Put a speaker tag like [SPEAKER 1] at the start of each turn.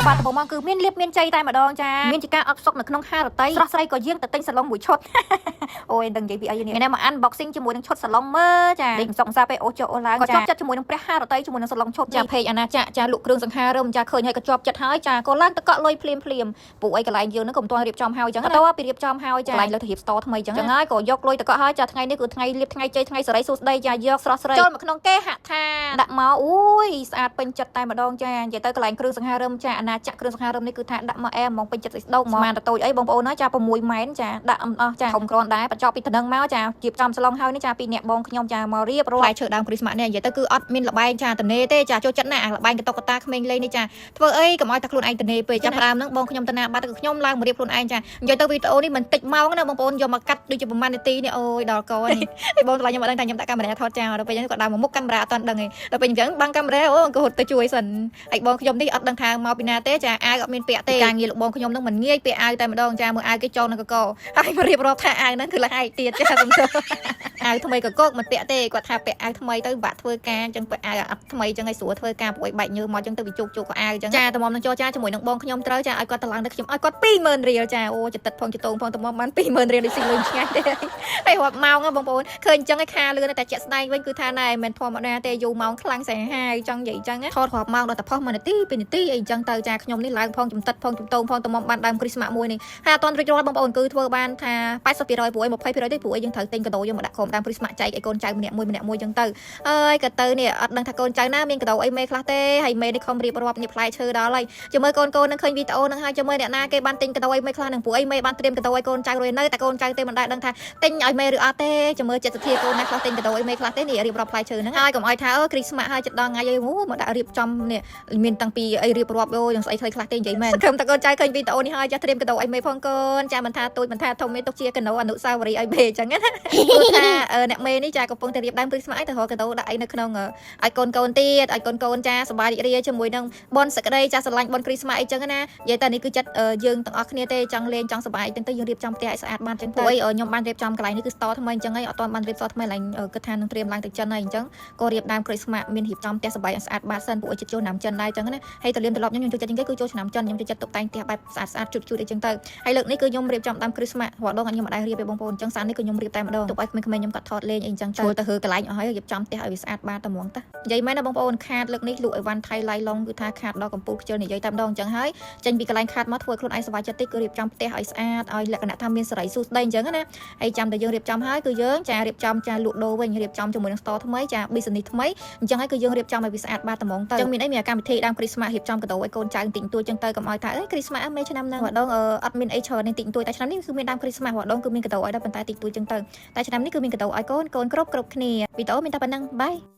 [SPEAKER 1] បាទដំបូងមកគឺមានលៀបមានជ័យតែម្ដងចាមានជាការអផ្សុកនៅក្នុងហារតីស្រស់ស្រីក៏យាងទៅទិញសាឡុងមួយឈុត អូយដឹងនិយាយពីអីនេះថ្ងៃនេះមក unboxing ជាមួយនឹងឈុតសាឡុងមើលចាលេងសុកសាពេលអូចុះអូឡើងក៏ជាប់ចិត្តជាមួយនឹងព្រះហារតីជាមួយនឹងសាឡុងឈុតចា page អាណាចក្រចាលក់គ្រឿងសង្ហារឹមចាឃើញហើយក៏ជាប់ចិត្តហើយចាក៏ឡើងទៅកក់លុយភ្លាមភ្លាមពួកអីកន្លែងយើងហ្នឹងក៏មិនទាន់រៀបចំហើយចឹងទៅពីរៀបចំហើយចាកន្លែងលើទៅរៀប store ថ្មីចឹងចឹងហើយក៏យកលុយទៅកក់ហើយចាថ្ងៃនេះគឺថ្ងៃលៀបថ្ងៃជ័យថ្ងៃសេរីសួស្តីចាយកស្រស់ស្រីចូលមកក្នុងគេហដ្ឋានដាក់មកអូយស្អាតពេញចិត្តតែម្ដងចានិយាយទៅកន្លែងគ្រឿងសង្ហារឹមចាអាណាចក្រគ្រឿងសង្ហារឹមនេះគឺថាដាក់មកអែហ្មងពេញចិត្តសេចក្ដីហ្មងស្មានតតូចអីបងប្អូនណាចា6ម៉ែនចាដាក់អំអស់ចាធំគ្រាន់ដែរបញ្ចប់ពីតំណឹងមកចាជៀបចំស្លងហើយនេះចាពីអ្នកបងខ្ញុំចាមករៀបរាប់ផ្លែឈើដើមគ្រីស្មាស់នេះនិយាយទៅគឺអត់មានលបែងចាតនេទេចាចូលចិត្តណាស់អាលបែងកតុកកតាក្មេងលេងនេះចាធ្វើអីកុំឲ្យតែខ្លួនឯងតនេពេកចាផ្ដើមហ្នឹងបងខ្ញុំតាណាបាត់គឺខ្ញុំឡើងមករៀបខ្លួនឯងចានិយាយទៅវីដេអូនេះមិនតិចម៉ោងណាបងប្អូនយកមកកាត់ដូចជាប្រហែលនាទីនេះអូយដល់កនេះហើយបងថ្លៃខ្ញុំអត់ដឹងថាខ្ញុំដាក់កាមេរ៉ាថតចោលដល់ពេលហ្នឹងគាត់ដើរមកមុខកាមេរ៉ាអត់ទាន់ដឹងទេដល់ពេលអញ្ចឹងបាំងកាមេរ៉ាអូក៏រត់ទៅជួយសិនហើយបងខ្ញុំនេះអត់ដឹងថាមកពីណាទេចាអាវអត់មានពាក់ទេការងារលោកបងខ្ញុំហ្នឹងមិនងាយពាក់អាវតែម្ដងចាមើលអាវគេចងនឹងកកហើយមករៀបរាប់ថាអាវហ្នឹងគឺលហែកទៀតចាសំទោសអាវថ្មីកកមិនពាក់ទេគាត់ថាពាក់អាវថ្មីទៅបាក់ធ្វើការអញ្ចឹងពាក់អាវអត់ថ្មីអញ្ចឹងឲ្យស្រួលធ្វើការព្រោះបែកញើសមកអញ្ចឹងទៅវាជោគជោគក៏អាវអញ្ចឹងចាតម្រាំនឹងចរចាជាមួយនឹងបងខ្ញុំត្រូវចាឲ្យគាត់ទៅឡើងទៅខ្ញុំឲ្យគាត់20000រៀលចាអូចិត្តទឹកផងចតងផងតម្រាំបាន20000រៀលដូចស៊ីលុយឆ្ងាយទេហើយរាប់ម៉ោងបងប្អូនឃើញអញ្ចឹងឲ្យខាលឿនតែជាក់ស្ដែងវិញគឺថាណែមិនធម្មតាទេយូរម៉ោងខ្លាំងសែហាយចង់និយាយអញ្ចឹងថតរាប់ម៉ោងដល់តែផុស1នាទី2នាទីអីអញ្ចឹងទៅចាខ្ញុំនេះឡើងផងចំតិតផងចំតងផងតម្រាំបានដើមគ្រីស្មាស់មួយនេះហើយអត់ទាន់រួចរាល់បងប្អូនគឺធ្វើបានថា80%ព្រោះ20%ទេព្រោះយើងត្រូវទិញកាដូយកមកដាក់ក្រុមដើមគ្រីស្មាស់ចែកឲ្យកូនចៅម្នាក់មួយម្នាក់មួយអញ្ចឹងទៅអើយក៏ទៅនេះអត់ដឹងថាកូនចៅណាមានកាដូអីមេខ្លះទេហើយមេនេះខំរៀបរាប់នេះផ្លែឈើដល់ហើយចាំមើលកូនកូននឹងឃើញវីដេអូនឹងហើយចាំមើលអ្នកណាគេបានទិញកាដូអីមេខ្លះនឹងព្រោះអីមេបានត្រៀមកាដូឲ្យកូនចៅរួចនៅតែកូនចៅទេមិនដែលដឹងថាទិញឲ្យមេឬអត់ទេចាំមើលចិត្តសទ្ធាកូនណាខ្លះទិញកាដូអីមេខ្លះទេនេះរៀបរាប់ផ្លែឈើហ្នឹងហើយកុំឲ្យថាអឺគ្រីស្មាស់ហើយចិត្តដល់ថ្ងៃអីអូមកដាក់រៀបចំនេះមានតាំងពីអីរៀបរាប់អូយ៉ាងស្អីខ្លីខ្លះទេនិយាយមែនសង្ឃឹមតែកូនចៅឃើញវីដេអូនេះហើយចាស់ត្រៀមកដោអីមេផងកូនចាមិនថាទូចមិនថាធំទេទុកជាកណោអនុស្សាវរីយ៍ឲ្យមេអញ្ចឹងណាព្រោះថាអ្នកមេនេះចាកំពុងតែរៀបដើមគ្រីស្មាស់អីទៅរកកដោដាក់អីនៅក្នុងឲ្យកូនកូនទៀតឲ្យកូនកូនចាសប្បាយរីករាយជាមួយនឹងបនសក្តីចាស្រឡាញ់បនគ្រីស្មាស់អីចឹងណានិយាយតែនេះគឺចិត្តយើងទាំងអស់គ្នាទេចង់លេងចង់សប្បាយអីចឹងទៅយើងរៀបចំផ្ទះឲ្យស្អាតបានចឹងទៅអីខ្ញុំបានរៀបចំកន្លែងនេះគឺ store ថ្មីអញ្ចឹងហើយអត់ទាន់បានរៀប store ថ្មីកន្លែងគិតថានឹងត្រៀមឡើងទៅចិនហើយអញ្ចឹងក៏រៀបដើមគ្រីស្មាស់មានរៀបចំផ្ទះសប្បាយឲ្យស្អាតបាតសិនពួកឲ្យចិត្តចូលឆ្នាំចិនដែរអញ្ចឹងណាហើយទៅលៀមត្រឡប់ខ្ញុំខ្ញុំចូលចិត្តជាងគេគឺចូលឆ្នាំចិនខ្ញុំចូលចិត្តតុបតែងផ្ទះបែបស្អាតស្អាតជូតជូតអីចឹងទៅហើយលើកនេះគឺខ្ញុំរៀបចំដើមគ្រីស្មាស់រាល់ដងខ្ញុំមិនដែលរៀបទេបងប្អូនអញ្ចឹងសានេះគឺខ្ញុំរៀបតែម្ដងទុកឲ្យក្មេងៗខ្ញុំគាត់ថតលេងអីអញ្ចឹងទៅទៅហឺកន្លែងអស់ហើយរៀបចំផ្ទះឲ្យវាស្អាតបាតតែហ្មងតានិយាយមែនណាបងប្អូនខាតលើកនេះលក់អីវ៉ាន់ថៃឡៃឡុងគឺថាខាតដល់កំពូលខ្ជិលនិយាយតែម្ដងអញ្ចឹងហើយចេញពីកន្លែងខាតមកធ្វើខ្លួនឯងសប្បាយចិត្តតិចគឺរៀបចំផ្ទះឲ្យស្អាតឲ្យលក្ខណៈថាមានសេរីសួស្តីអញ្ចឹងណាហើយចាំតែយើងរៀបចំហើយគឺយើងចារៀបចំចាលក់ដូរវិញរៀបចំជាមួយនឹង store ថ្មីចា business ថ្មីអញ្ចឹងហើយគឺយើងរៀបចំឲ្យវាស្អាតបាតត្មងទៅអញ្ចឹងមានអីមានកម្មវិធីដើមគ្រីស្មាស់រៀបចំកាដូឲ្យកូនចៅតិចតួចអញ្ចឹងទៅកុំឲ្យថាអេគ្រីស្មាស់មេឆ្នាំហ្នឹងម្ដងអត់មានអីច្រើនទេតិចតួចតែឆ្នាំនេះគឺមានដើមគ្រីស្មាស់ម្ដងគឺមានកាដូឲ្យដែរប៉ុន្តែតិចតួចអញ្ចឹងទៅតែឆ្នាំនេះគឺមានកាដូឲ្យកូនកូនគ្រប់គ្រប់គ្នាវីដេអូមានតែប៉ុណ្ណឹង bye.